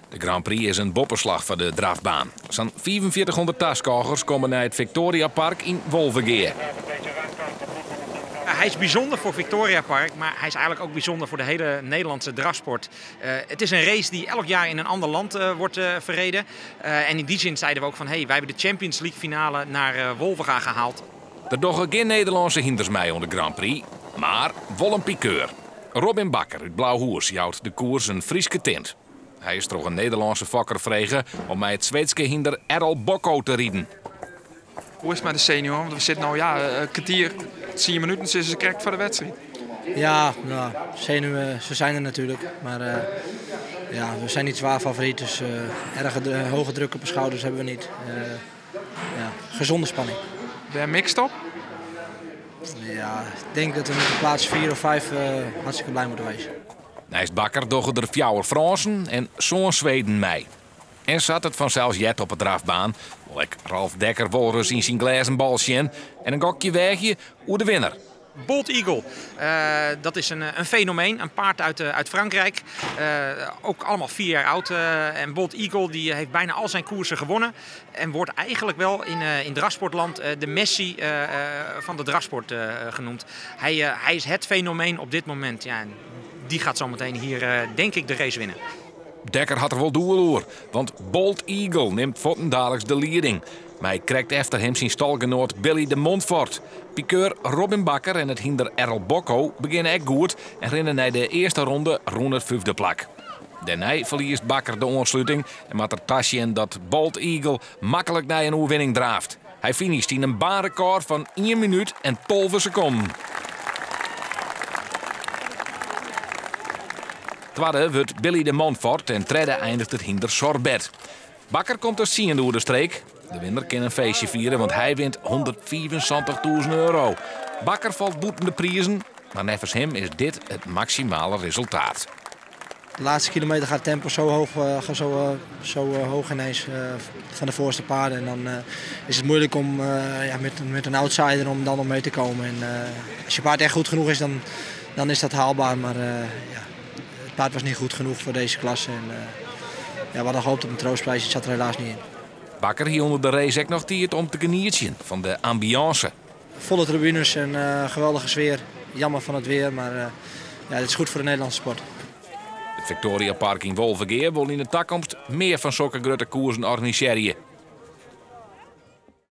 De Grand Prix is in boppeslach foar de drafbaan. Sa'n 4500 taskôgers komme nei it Victoria Park yn Wolvegea. Hij is bijzonder voor Victoria Park, maar hij is eigenlijk ook bijzonder voor de hele Nederlandse drafsport. Het is een race die elk jaar in een ander land wordt verreden. En in die zin zeiden we ook van, hey, wij hebben de Champions League finale naar Wolvega gehaald. Der dogge gjin Nederlânske hynders mei oan de Grand Prix, mar wol in pikeur. Robin Bakker út Blauhûs jout de koers in Fryske tint. Hy is troch in Nederlânske fokker frege om mei it Sweedske hynder Errol Bocco te riden. Hoe is it mei de senuwen? Want we sitte no, ja, in kertier, 10 minuten sizze se krekt foar de wedstriid. Ja, nou, zenuwen, ze zijn er natuurlijk. Maar ja, we zijn niet zwaar favoriet, dus erge hoge druk op de schouders hebben we niet. Ja, gezonde spanning. Wêr mikst op? Ja, ik denk dat we met de plaats 4 of 5 hartstikke blij moeten wezen. Neist Bakker dogge der fjouwer Frânsen en sân Sweden mei. En sa't it fansels heart op 'e drafbaan, wol ek Ralf Dekker wolris yn syn glêzen bal sjen en in gokje weagje oer de winner. Bold Eagle, dat is een fenomeen, een paard uit Frankrijk. Ook allemaal 4 jaar oud. En Bold Eagle die heeft bijna al zijn koersen gewonnen. En wordt eigenlijk wel in drafsportland de Messi van de drafsport genoemd. Hij is het fenomeen op dit moment. Ja, en die gaat zometeen hier, denk ik, de race winnen. Dekker hat der wol doel oer, want Bold Eagle nimt fuortendaliks de lieding. Mei krekt efter him syn stalgenoat Billy de Montfort. Pikeur Robin Bakker en it hynder Errol Bocco begjinne ek goed en rinne nei de earste ronde rûn it fyfde plak. Dêrnei ferliest Bakker de oansluting en moat er tasjen dat Bold Eagle maklik nei in oerwinning draaft. Hy finisht yn in baanrekôr fan ien minút en 12 sekonden. Twadde wurdt Billy de Montfort en tredde eindiget it hynder Sorbet. Bakker komt as tsiende oer de streek. De winner kin in feestje fiere, want hy wint 175.000 euro. Bakker falt bûten de prizen, mar neffens him is dit it maksimale resultaat. De laatste kilometer gaat het tempo zo hoog, gaat zo hoog ineens van de voorste paarden. En dan is het moeilijk om, ja, met een outsider om dan nog mee te komen. En als je paard echt goed genoeg is, dan is dat haalbaar. Maar ja, het paard was niet goed genoeg voor deze klasse. En ja, we hadden gehoopt op een troostprijs, het zat er helaas niet in. Bakker hie ûnder de race ek noch tiid om te genietsjen fan de ambiance. Volle tribunes en geweldige sfeer. Jammer van het weer, maar ja, dit is goed voor de Nederlandse sport. It Victoria Park yn Wolvegea wol yn de takomst mear fan sokke grutte koersen organisearje.